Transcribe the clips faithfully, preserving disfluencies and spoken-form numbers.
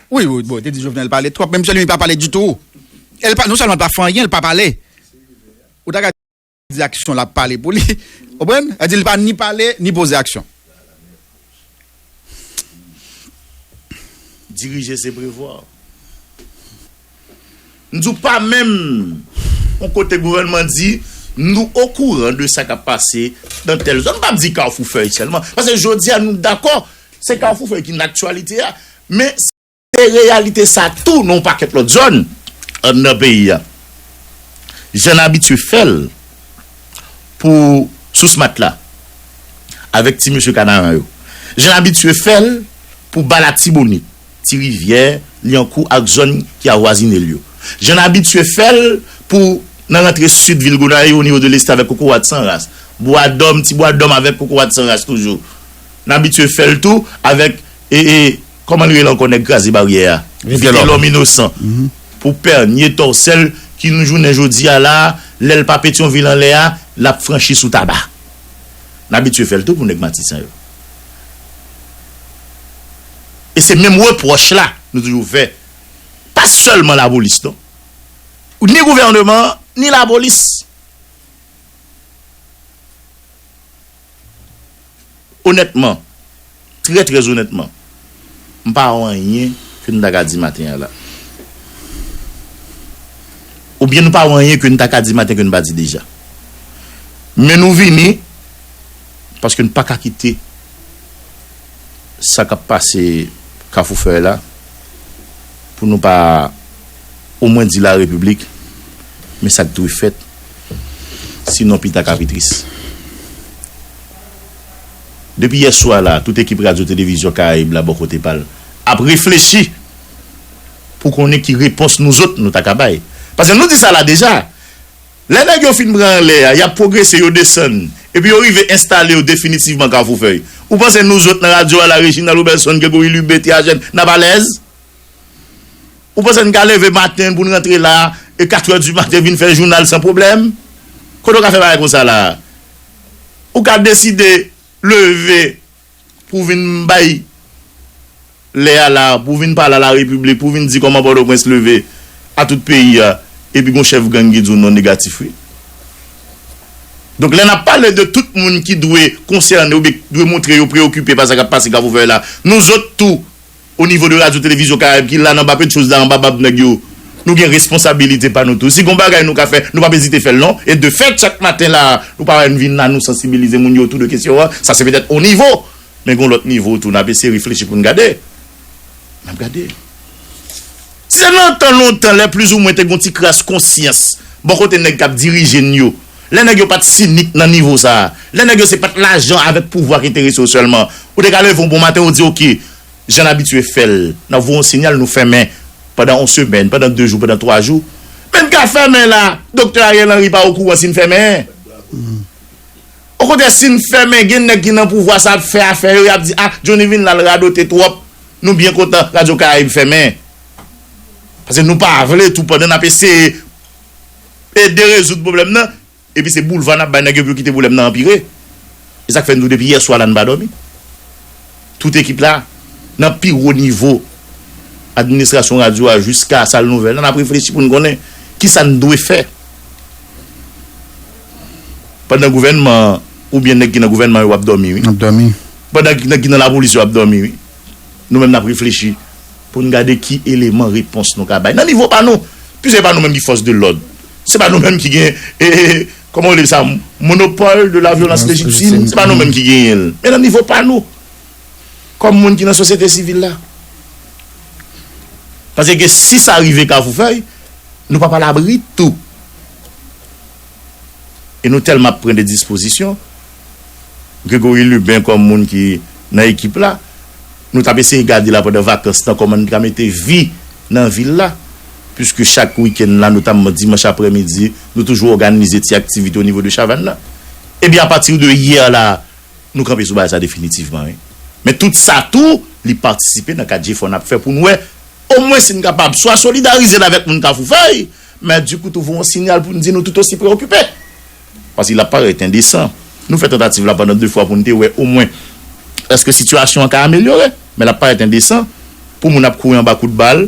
Wi, wi, bon, te di Jovenel pale twòp, men misye li menm pa pale ditou. El pa, non sèlman l pa fè anyen, l pa pale. Ou ta ka di aksyon l ap pale pou li. Konprann? Sa di li pa ni pale, ni poze aksyon. Dirije se prevwa. M di w pa menm yon kote gouvènman di nou okouran de sa k ap pase nan tèl zòn. M p ap di Kafou Fèy sèlman. Paske jodi a nou dakò, se Kafou Fèy ki nan aktyalite a. Men se reyalite sa tou nan yon pakèt lòt zòn anndan peyi a. Jan n abitye fè l pou Sous Matla avèk ti mesye Kanaran yo. Jan n abitye fè l pou ba Latibonit, Ti Rivyè, Lyankou ak zòn ki avwazine l yo. Jan n abitye fè l pou nan rantre sid vil Gonayiv o nivo de leste avèk Kokorat San Ras, Bwa Dòm, Ti Bwa Dòm avèk Kokorat San Ras toujou. N abitye fè l tou avèk, e, e, kòman l rele ankò nèg kraze baryè a? Vitelòm. Vitelòm Inosan. Pou Pènye, Tòsèl, ki nou jounen jodi a la, lè l pa Petyonvil anlè a, l ap franchi sou Taba. N abitye fè l tou pou nèg Matisan yo. E se menm repwòch la nou toujou fè. Pa sèlman lapolis non. Ni gouvènman an, ni lapolis. Onètman, trè trè onètman, m pa wè anyen ke n ta ka di maten an la. Oubyen nou pa wè anyen ke n ta ka di maten ke n pa di deja. Men nou vini paske n pa ka kite sa k ap pase Kafou Fèy la pou nou pa omwen di larepiblik men sa k dwe fèt, sinon pita ka pi tris. Depi yè swa la, tout ekip Radyo Televizyon Karayib la bò kote pa l ap reflechi pou konnen ki repons nou zòt nou ta ka bay. Paske nou di sa la deja, lè nèg yo fin pran anlè a, y ap pwogrese, yo desann, epi yo rive enstale yo definitivman Kafou Fèy. Ou panse nou zòt nan radyo a la, Reginald Roberson, Gregory Lubin, T H N, n ap alèz? Ou panse n ka leve maten pou n rantre la e katrè di maten vin fè jounal san pwoblèm? Kote w ka fè bagay konsa la? Ou ka deside leve pou vin bay lè a la, pou vin pale a larepiblik, pou vin di kòman Pòtoprens leve a tout peyi a, epi gon chèf gang ki di w non negatif wi. Donk lè n ap pale de tout moun ki dwe konsène oubyen ki dwe montre yo preyokipe pa sa k ap pase Kafou Fèy la, nou zòt tou o nivo de Radyo Televizyon Karayib ki la nan ba pe de choz la anba bab nèg yo, nou gen responsabilite pa nou tou. Si gon bagay nou ka fè, nou p ap ezite fè l non. E de fèt, chak maten la, nou pa wè n vin la, nou sansibilize moun yo otou de kesyon an. Sa se petèt on nivo. Men gon lòt nivo tou, n ap eseye reflechi pou n gade. N ap gade. Si se nan tan lontan, lè plizoumwen te gon ti kras konsyans bò kote nèg k ap dirije n yo, lè nèg yo pa t sinik nan nivo sa a, lè nèg yo se pa t lajan avèk pouvwa k enterese yo sèlman, ou te ka leve yon bon maten, ou di, oke, jan n abitye fè l, n ap voye yon siyal, nou fèmen pandan yon semèn, pandan de jou, pandan twa jou. Men n ka fèmen la, Doktè Ariel Henry pa okouran si n fèmen. Okontrè, si n fèmen, gen nèg ki nan pouvwa sa ap fè afè yo, y ap di, a, Johnny vin la, l radote twòp, nou byen kontan, Radyo Karayib fèmen. Paske nou pa vle tou, pandan n ap eseye ede rezoud pwoblèm nan, epi se boulva n ap bay nèg yo pou yo kite pwoblèm nan anpire. E sa k fè n tou depi yè swa la n pa dòmi. Tout ekip la, nan pi wo nivo administrasyon radyo a jiska sal nouvèl la, n ap reflechi pou n konnen kisa n dwe fè. Pandan gouvènman an oubyen nèg ki nan gouvènman yo ap dòmi wi. Ap dòmi. Pandan nèg ki nan lapolis yo ap dòmi wi. Nou menm n ap reflechi pou n gade ki eleman repons nou ka bay nan nivo pa nou. Piske se pa nou menm ki fòs de lòd. Se pa nou menm ki gen, e, e, kòman yo rele sa, monopole de la violence légitime. Se pa nou menm ki genyen l. Men nan nivo pa nou, kòm moun ki nan sosyete sivil la. Paske si sa rive Kafou Fèy, nou p ap alabri tou. E nou tèlman ap pran de dispozisyon, Gregory Lubin kòm moun ki nan ekip la, nou t ap eseye gade la pandan vakans lan kòman n ka mete vi nan vil la, piske chak wikenn la, notamman dimanch aprèmidi, nou toujou òganize ti aktivite o nivo de Chavann nan. Ebyen, apati de yè la, nou kanpe sou bagay sa definitivman wi. Men tout sa tou, li patisipe nan kad jefò n ap fè pou n wè omwen si n kapab swa solidarize l avèk moun Kafou Fèy, men dikou tou voye yon siyal pou n di nou tout osi preyokipe. Paske l ap parèt endesan. Nou fè tantativ la pandan de fwa pou n te wè omwen èske sitiyasyon an ka amelyore, men l ap parèt endesan pou moun ap kouri anba kout bal,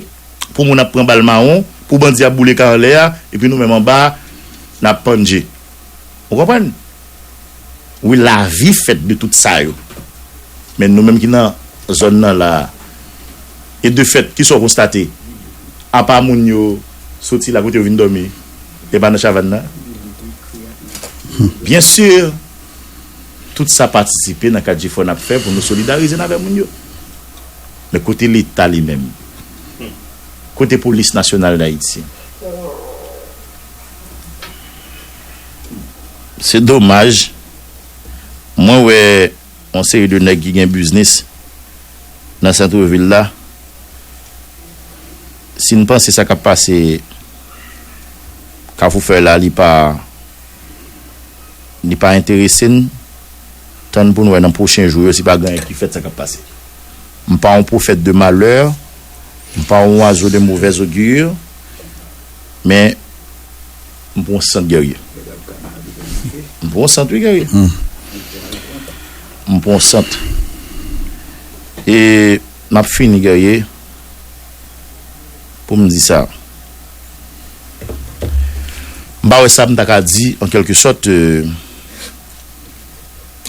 pou moun ap pran bal mawon, pou bandi ap boule kay anlè a, epi nou menm anba a, n ap pandje. Ou konprann? Wi, lavi fèt de tout sa yo. Men nou menm ki nan zòn nan la a, e de fèt, kisa w konstate? Apa moun yo soti la kote yo vin dòmi, e pa nan chavann nan? Byen si, tout sa patisipe nan kad jefò n ap fè pou nou solidarize n avè moun yo. Men kote Leta li menm? Kote Polis Nasyonal Dayiti? Se domaj, mwen wè yon seri de nèg ki gen biznis nan sentrevil la, si n panse sa k ap pase Kafou Fè la, li pa, li pa enterese n, tann pou n wè nan pwochen jou yo si pa gen anyen ki fèt sa k ap pase. M pa yon pwofèt de malè, m pa yon oiseau de mauvaise augure, men m pran sant, Guerrier. M pran sant, wi, Guerrier. M pran sant. E m ap fini, Guerrier, pou m di sa. M pa wè sa m ta ka di, an kèlke sòt, euh,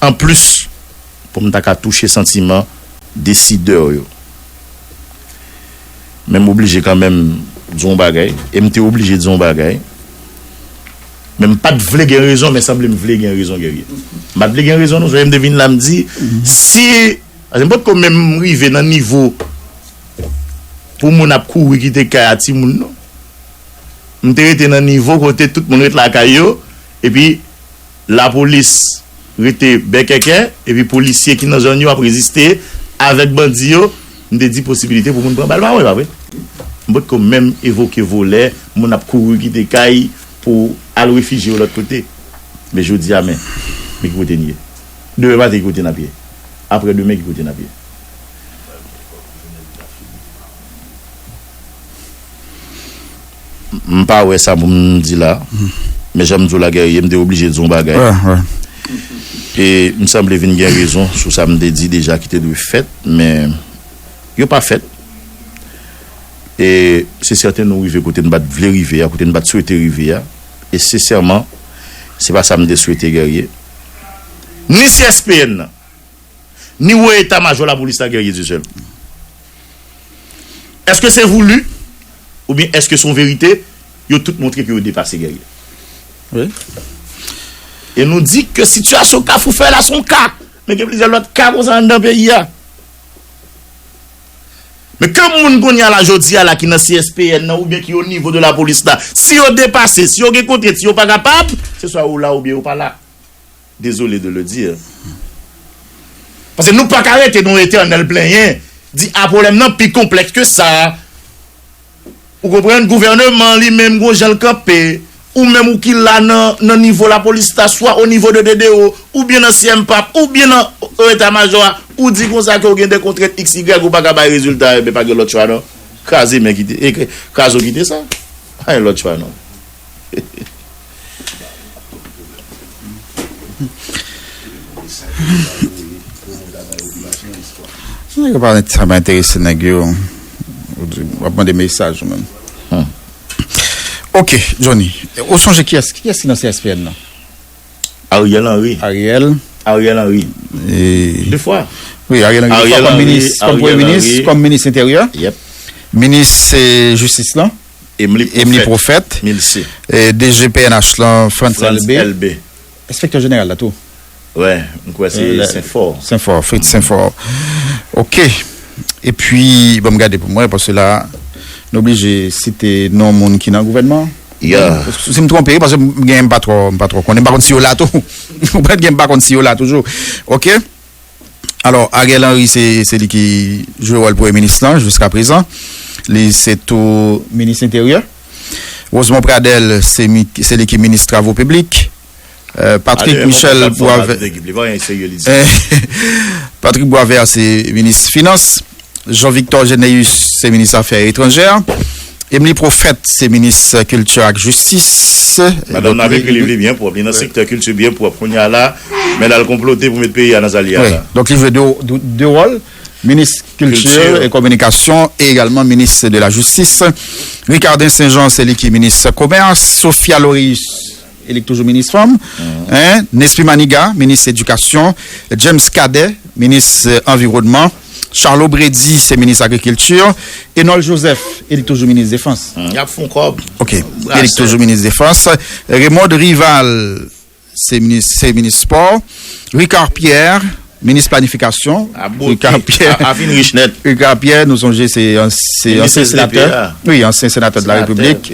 anplis, pou m ta ka touche santiman desidè yo. Men m oblije kanmenm di yon bagay, e m te oblije di yon bagay. Men m pa t vle gen rezon, men sanble m vle gen rezon, Guerrier. M pa t vle gen rezon, non, se m te vin la, m di, si, paske m potko menm rive nan nivo pou moun ap kouri kite kay a timoun, non. M te rete nan nivo kote tout moun ret lakay yo, epi lapolis rete bèkèkè, epi polisye ki nan zòn yo ap reziste avèk bandi yo, m te di posibilite pou moun pran bal mawon, e pa vre? M potko menm evoke vòlè, moun ap kouri kite kay pou al refijye yo lòt kote. Men jodi a, men, men ki kote n ye? Demen maten, ki kote n ap ye? Apre demen, ki kote n ap ye? M pa wè sa pou m di la. Men jan m di w la, Guerrier, m te oblije di yon bagay. E m sanble vin gen rezon sou sa m te di deja ki te dwe fèt, men yo pa fèt. E se sèten nou rive kote n pa t vle rive a, kote n pa t swete rive a. E sensèman, se pa sa m te swete, Guerrier. Ni C S P N nan, ni wo eta majò lapolis la, Guerrier Dieuseul. Èske se voulu? Oubyen èske se yon verite? Yo tout montre ke yo depase, Guerrier. Wi. E nou di ke sitiyasyon Kafou Fè la se yon ka. Men gen plizyè lòt ka konsa anndan peyi a. Men ke moun kounye a la, jodi a la, ki nan C S P N nan, oubyen ki o nivo de lapolis la, si yo depase, si yo gen kontrent, si yo pa kapab, se swa yo la oubyen yo pa la. Désolé de le dire. Paske nou pa ka rete nan yon etènèl plenyen, di a pwoblèm nan pi konplèks ke sa. Ou konprann, gouvèneman li menm gon jan l kanpe, ou menm ou ki la nan, nan nivo lapolis la, swa o nivo de D D O, oubyen nan C M pap, oubyen nan eta majò a, ou di konsa ke w gen de kontrent X Y, ou pa ka bay rezilta, enben pa gen lòt chwa non. Kraze men kite, e, kraze w kite sa. Pa gen lòt chwa non. Nèg yo pa, sa pa enterese nèg yo. W ap mande mesaj ou menm. Hmm. Ok, Johnny. Ou sonje kiyès, kiyès ki nan C S P N nan? Ariel Henry. Ariel. Ariel Henry. E, de fwa. Wi, Ariel Henry, de fwa, Ariel kòm Henry, minis, kòm Ariel premye minis, Henry. Kòm minis enteryè. Yep. Minis, eh, jistis lan. Emily Emily Prophète. Prophète. Milcé. Eh, D G P N H lan, Frantz Frantz Elbé. Elbé. Enspektè jeneral la tou. Wè, m kwè se Eh, la, Senfò. Senfò, Fritz Senfò. Ok. Epi, ban m gade pou mwen, paske la, nou oblije site non moun ki nan gouvènman. Yeah. Si m twonpe, paske m gen, m pa twò, m pa twò konnen, m pa konn si yo la tou. Ou konprann, gen m pa konn si yo la toujou. Ok? Alò, Ariel Henry, se, se li ki jwe wòl premye minis lan jiska prezan. Li se tou minis enteryè. Rosemond Pradel, se mi-, se li ki minis travo piblik. Euh, Patrick Michel Boisvert, Patrick Boisvert, se minis finans. Jean Victor Généus, se minis afè etranjè. Emily Prophète, se minis kilti ak jistis. Madanm nan avèk li, li byen pwòp. Li nan sektè kilti byen pwòp. Kounye a la, men l al konplote pou met peyi a nan sa li a la. Donk, li jwe de, de, de wòl. Minis Kilti e Kominikasyon e egalman Minis de la Jistis. Ricardin Saint-Jean, se li ki minis komès. Sophia Loreus, e li k toujou minis fanm. Hein? Nesmy Manigat, minis edikasyon. James Cadet, minis, euh, anviwònman. Charlot Prédy, se minis agrikilti. Enol Joseph, e li k toujou minis defans. Y ap fè yon kòb. Ok. E li k toujou minis defans. Raymond Rival, se minis, se minis spò. Ricard Pierre, minis planifikasyon. Ricard Pierre. A, a fin rich nèt. Ricard Pierre, nou sonje se an-, se ansyen senatè. Wi, ansyen senatè de la Repiblik.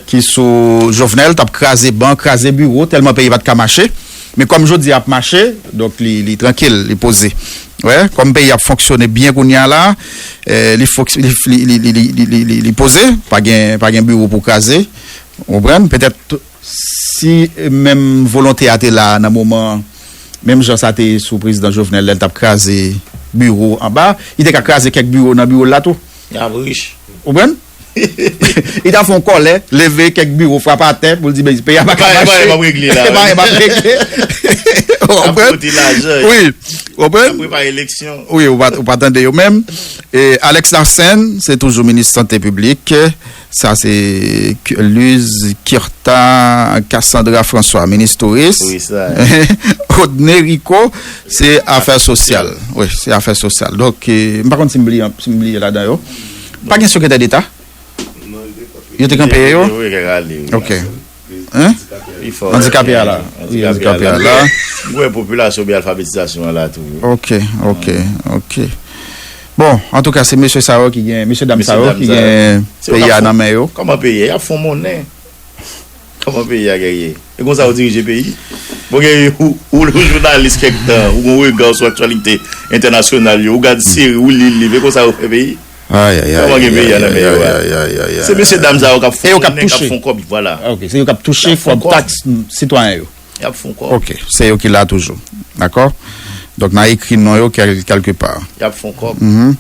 Ki sou Jovenel, t ap kraze ban, kraze biwo, tèlman peyi pa t ka mache. Men kòm jodi a ap mache, donk li, li trankil, li poze. Wè, kòm peyi ap fonksyone byen kounye a la, eh, li fonks-, li, li poze, pa gen, pa gen biwo pou kraze. Ou konprann? Petèt si menm volonte a te la nan moman, menm jan sa te ye sou prezidan Jovenel lè l t ap kraze biwo anba, li te ka kraze kèk biwo nan biwo l la tou. Y ap rich. Ou konprann? Li ta fè yon kòlè, leve kèk biwo, frape atè pou l di, "Men, peyi a pa ka mache." Bagay p ap regle la. Bagay p ap regle. Ou konprann? Ap pote lajan. Wi. Ou konprann? Ap prepare eleksyon. Wi, ou pa, ou pa tande yo menm. E Alex Larsen, se toujou minis sante piblik. Sa se K-, Luz Kirta Cassandra François, minis touris. Touris la. Rodney Rico, se afè sosyal. Wi, se afè sosyal. Donk, eh, m pa konn si m bliye, si m bliye ladan yo. Pa gen sekretè deta? Yo te kanpe yo? Wi, wi, wi. Ok. Hein? Andikape a la. Wi, andikape a la. M kwè popilasyon oubyen alfabetizasyon an la tou, wi. Ok, ok, ok. Bon, antouka, se mesye sa yo ki gen, mesye dam sa yo ki gen peyi a nan men yo. Kòman peyi a? Y ap fè yon monnen. Kòman peyi a genyen? E konsa ou dirije peyi? Bon, gen ou, ou, ou jounalis kèk tan, ou gon rega sou aktyalite entènasyonal yo, ou gad seri, ou li liv, e konsa ou fè peyi? Ay, ay, ay. Kòman gen peyi a nan men yo a? Se mesye dam sa yo k ap fè monnen, k ap fè kòb, vwala. Ok, se yo k ap touche kòb taks sitwayen yo. Y ap fè kòb. Ok, se yo ki la toujou. Dakò? Donk, n a ekri non yo kèl-, kèlke pa. Y ap fè kòb. Mhm.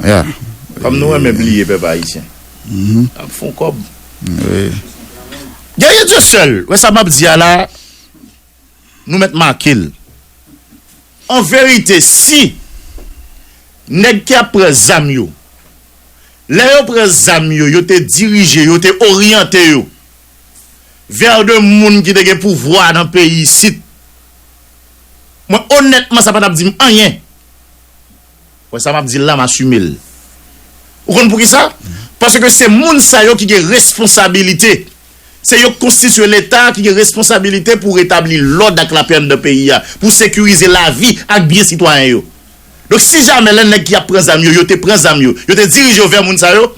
Yeah. Kòm nou renmen bliye pèp ayisyen. Mhm. Y ap fè kòb. Wi. Guerrier Dieuseul, wè sa m ap di a la, nou mèt make l. An verite, si nèg ki ap pran zam yo, lè yo pran zam yo, yo te dirije, yo te oryante yo vè de moun ki te gen pouvwa nan peyi isit, mwen, onètman, sa pa t ap di m anyen. Wè sa m ap di l la, m asime l. Ou konn poukisa? Paske se moun sa yo ki gen responsabilite. Se yo k konstitye Leta ki gen responsabilite pou retabli lòd ak lapè anndan peyi a, pou sekirize lavi ak byen sitwayen yo. Donk, si jamè lè nèg ki ap pran zam yo, yo te pran zam yo, yo te dirije yo vè moun sa yo,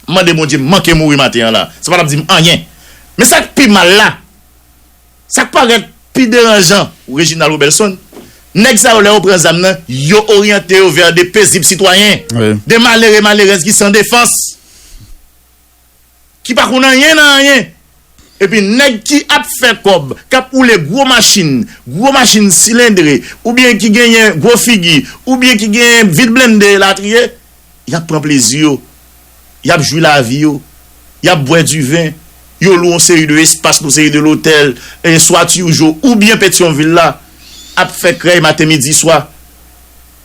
m mande Bondye m manke mouri maten an la. Sa pa t ap di m anyen. Men sa k pi mal la, sa k parèt pi deranjan, Reginald Robelson, nèg sa yo, lè yo pran zam nan, yo oryante yo vè de pezib sitwayen, wi, de malere, malerèz ki san defans, ki pa konn anyen nan anyen. Epi nèg ki ap fè kòb, k ap woule gwo machin, gwo machin silendre, oubyen ki genyen gwo figi, oubyen ki genyen vit blende elatriye, y ap pran plezi yo, y ap jwi lavi yo, y ap bwè diven, yo lwe yon seri de espas, yon seri de lotèl, e swa Tijo oubyen Petyonvil la, ap fè krèy maten, midi, swa,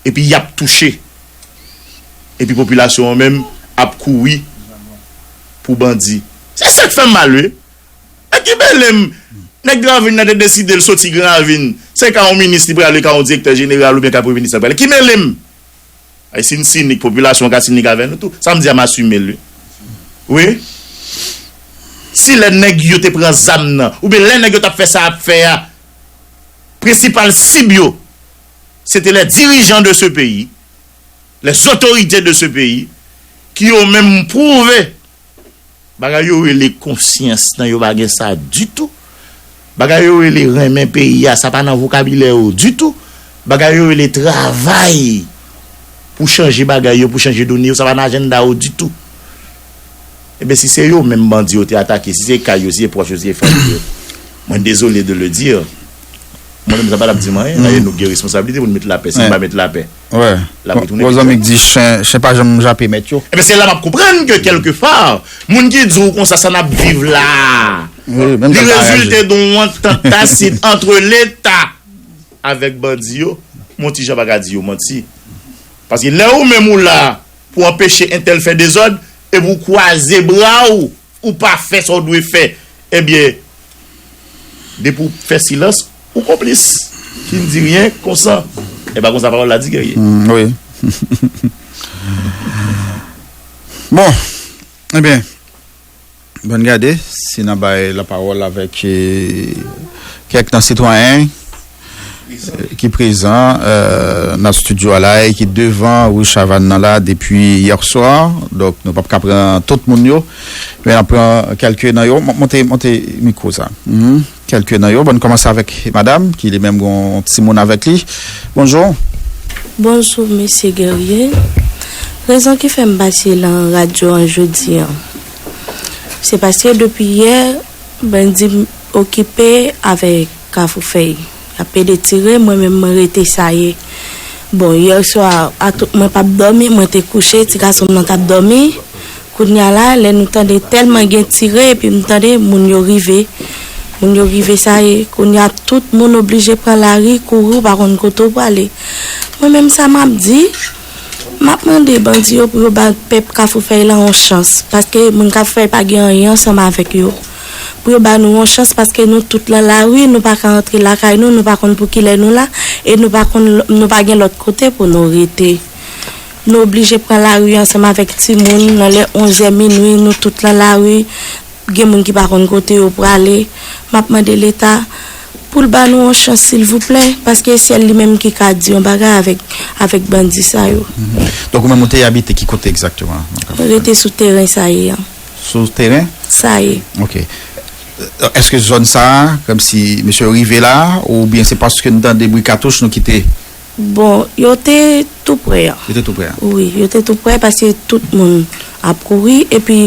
epi y ap touche. Epi popilasyon an menm ap kouri pou bandi. Se sa k fè m mal, wi. Nèg ki mele m, nèg Gran Ravin nan te deside l soti Gran Ravin, se ka yon minis li prale, ka yon direktè jeneral oubyen ka premye minis la prale. Ki mele m? Ay, si n sinik, popilasyon an ka sinik avè nou tou. Sa m di a, m asime l, wi. Wi. Si lè nèg yo te pran zam nan, oubyen lè nèg yo t ap fè sa y ap fè a, prensipal sib yo, se te les dirigeants de ce pays, les autorités de ce pays, ki yo menm pwouve bagay yo rele konsyans nan, yo pa gen sa ditou. Bagay yo rele renmen peyi a, sa pa nan vokabilè yo ditou. Bagay yo rele travay pou chanje bagay yo, pou chanje done yo, sa pa nan ajannda yo ditou. Ebyen, si se yo menm bandi yo te atake, si se kay yo, si se pwòch yo, si se fanmi yo, mwen désolé de le dire, mwen menm sa pa t ap di m anyen. Dayè, nou gen responsabilite pou n met lapè. Si n pa met lapè, l ap retounen. Gon zanmi k di, chen, chen pa janm jape mèt yo. Ebyen, se la m ap konprann ke kèlkepa, moun ki di w konsa, sa n ap viv la a, li rezilte de yon antant tasit ant Leta avèk bandi yo. Mon ti jan pa ka di yo manti. Paske lè ou menm ou la pou anpeche entèl fè dezòd, epi ou kwaze bra w, ou pa fè sa w dwe fè, ebyen, depi w fè silans, ou konplis. Qui ne dit rien consent. E pa konsa pawòl la di, Guerrier. Mm, wi. Bon, ebyen, bann gade si n a bay lapawòl avèk eh, kèk nan sitwayen eh, ki prezan eh, nan estidyo a la e ki devan Rue Chavannes nan la depi yè swa. Donk, nou p ap ka pran tout moun yo. Men n ap pran kèlke nan yo. Mon- Monte, monte mikwo sa. Mhm. Kèlke nan yo. Bon, n kòmanse avèk madanm ki li menm gen yon timoun avèk li. Bonjou. Bonjou, mesye Guerrier. Rezon ki fè m pase lan radyo an jodi an, se paske depi yè, bandi okipe avèk Kafou Fèy. Y ap pede tire, mwen menm mwen rete sa ye. Bon, yè swa, a tout mwen p ap dòmi, mwen te kouche, ti gason m nan t ap dòmi. Kounye a la, lè nou tande tèlman gen tire, epi m tande moun yo rive. Moun yo rive sa ye. Kounye a, tout moun oblije pran lari, kouri, ou pa konn kote w prale. Mwen menm sa m ap di, m ap mande bandi yo pou yo ba pèp Kafou Fèy la yon chans. Paske moun Kafou Fèy pa gen anyen ansanm avèk yo. Pou yo ba nou yon chans paske nou tout lan lari, nou pa ka antre lakay nou, nou pa konn pou kilè nou la, e nou pa konn, nou pa gen lòt kote pou nou rete. Nou oblije pran lari ansanm avèk timoun, nan lè onzè minwi, nou tout lan lari, gen moun ki pa konn kote yo prale. M ap mande Leta pou l ba nou yon chans silvouplè, paske se li menm ki ka di yon bagay avèk, avèk bandi sa yo. Donk, ou menm ou te abite ki kote egzakteman? Mwen rete sou teren sa ye an. Sou teren? Sa ye. Ok. Èske zòn sa a, kòmsi mesye yo rive la, oubyen se paske n tande bri katouch nou kite? Bon, yo te tou prè an. Yo te tou prè an. Wi, yo te tou prè paske tout moun ap kouri, epi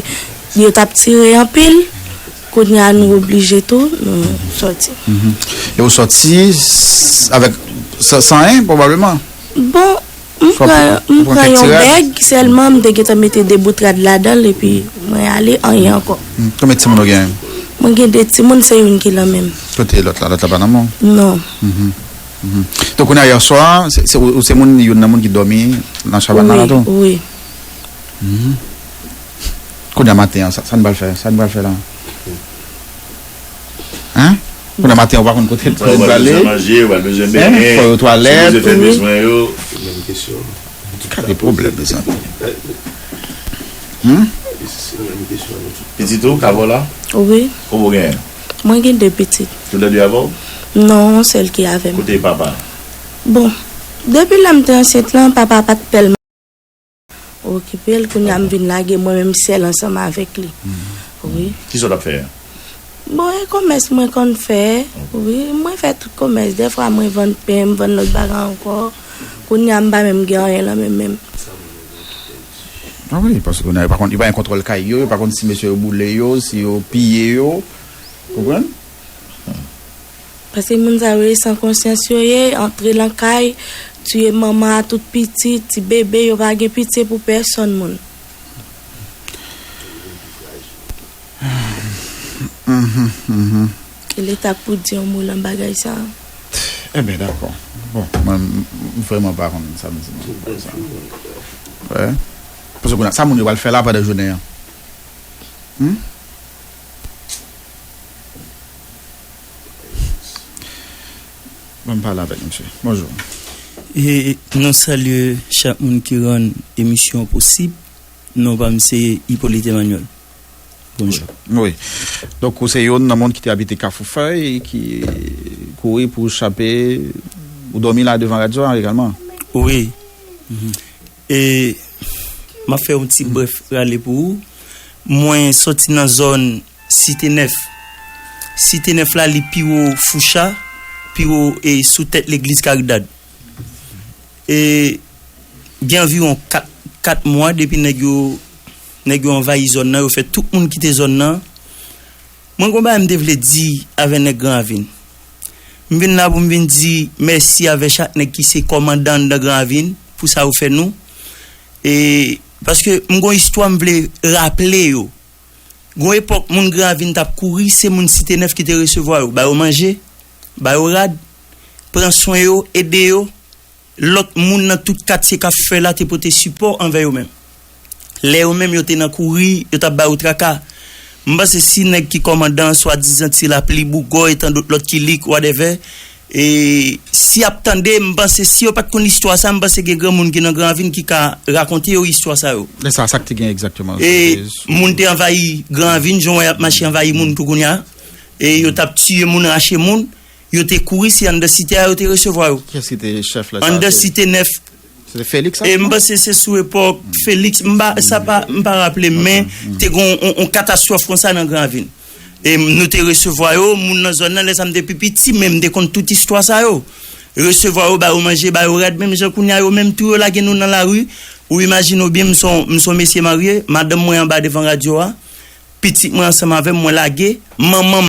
yo t ap tire anpil. Kounye a nou oblije tou, nou sòti. E ou sòti s- avèk sa- san anyen, pwobableman? Bon, m Swa pran pou- m pou pran kèk yon ti rad. Bèg sèlman, m te gentan mete de bout rad ladan l, epi mwen ale, anyen ankò. Hmm, konbyen timoun ou gen? Mwen gen de timoun, se youn ki lan men m. Kote lòt la? Lòt la pa nan men w? Non. Donk, kounye a, yè swa, se, se, ou se moun, youn nan moun ki dòmi nan chavann nan la tou? Wi. Kounye a maten an, sa, sa n pral fè? Sa n pral fè la? Hein? Kounye a maten, ou pa konn kote pou prale? Ou pral bezwen manje, ou pral bezwen benyen. Fò yo twalèt. Ou bezwen fè bezwen yo. Gade pwoblèm, mezanmi. Pitit ou, k avè w la? Wi. Konbyen w genyen? Mwen gen de pitit. Tout lè de avè w? Non, yon sèl ki avè m. Kote papa? Bon, depi lè m te ansent lan, papa pa t tèlman okipe l, kounye a m vin lage mwen menm sèl ansanm avèk li. Wi. Kisa w t ap fè? Bon, e komès mwen konn fè. Wi, mwen fè tout komès. Dèfwa mwen vann pen, m vann lòt bagay ankò. Kounye a m pa menm gen anyen lan men menm. Ah wi, paske kounye a, yo pa konn, yo pa gen kontwòl kay yo, yo pa konn si mesye yo boule yo, si yo piye yo. Konprann? Paske moun sa yo e san konsyans yo ye, antre lan kay, tiye manman a tout pitit, ti bebe, yo pa gen pitye pou pèsonn moun. Ke Leta pou di yon mo lan bagay sa. Enben, dakò. Bon, mwen, m vrèman pa konn sa m di non. Wè. Paske kounye a, sa moun yo pral fè la pandan jounen an? Hmm? Ban m pale avèk misye. Bonjou. E nou salye chak moun ki rann emisyon an posib. Non pa m se Hippolyte Emmanuel. Bonjou. Wi. Donk, ou se youn nan moun ki te abite Kafou Fèy, ki kouri pou chape, ou dòmi la devan radyo a egalman? Wi. E m ap fè yon ti brèf rale pou ou. Mwen sòti nan zòn Site Nèf. Site Nèf la, li pi wo Foucha, pi wo e sou tèt legliz Karidad. E gen anviwon kat, kat mwa depi nèg yo, nèg yo anvayi zòn nan, yo fè tout moun kite zòn nan. Mwen gon bagay m te vle di avè nèg Gran Ravin. M vin la pou m vin di mèsi avè chak nèg ki se kòmandan anndan Gran Ravin pou sa yo fè nou. E paske m gon istwa m vle raple yo. Gon epòk moun Gran Ravin t ap kouri, se moun Site Nèf ki te resevwa yo, ba yo manje, ba yo rad, pran swen yo, ede yo. lòt moun nan tout katye k ap fè la te pote sipò anvè yo menm. Lè yo menm yo te nan kouri, yo t ap ba yo traka. M panse si nèg ki kòmandan an swadizan ti lapli, bougò, e tandòt lòt ki lik, whatever, e si y ap tande, m panse si yo pa t konn istwa sa, m panse gen granmoun ki nan Gran Ravin ki ka rakonte yo istwa sa yo. Lè sa, sa k te gen egzakteman? E moun te anvayi Gran Ravin, jan w wè y ap mache anvayi moun tou kounye a. E yo t ap tiye moun, rache moun. Yo te kouri, se anndan site a yo te resevwa yo. Kiyès ki te chèf lè sa? Anndan site nèf. Se te Felix? E m panse se sou epòk Felix, m pa, sa pa, m pa raple m, men te gen yon, yon katastwòf konsa nan Gran Ravin. E nou te resevwa yo, moun nan zòn nan, lè sa m te pi piti, men m te konn tout istwa sa yo. Resevwa yo, ba yo manje, ba yo rad, menm jan kounye a yo menm tou yo lage nou nan lari. Ou imajine w byen, m se yon, m se yon mesye marye, madanm mwen anba devan radyo a, pitit mwen ansanm avè m, mwen lage, manman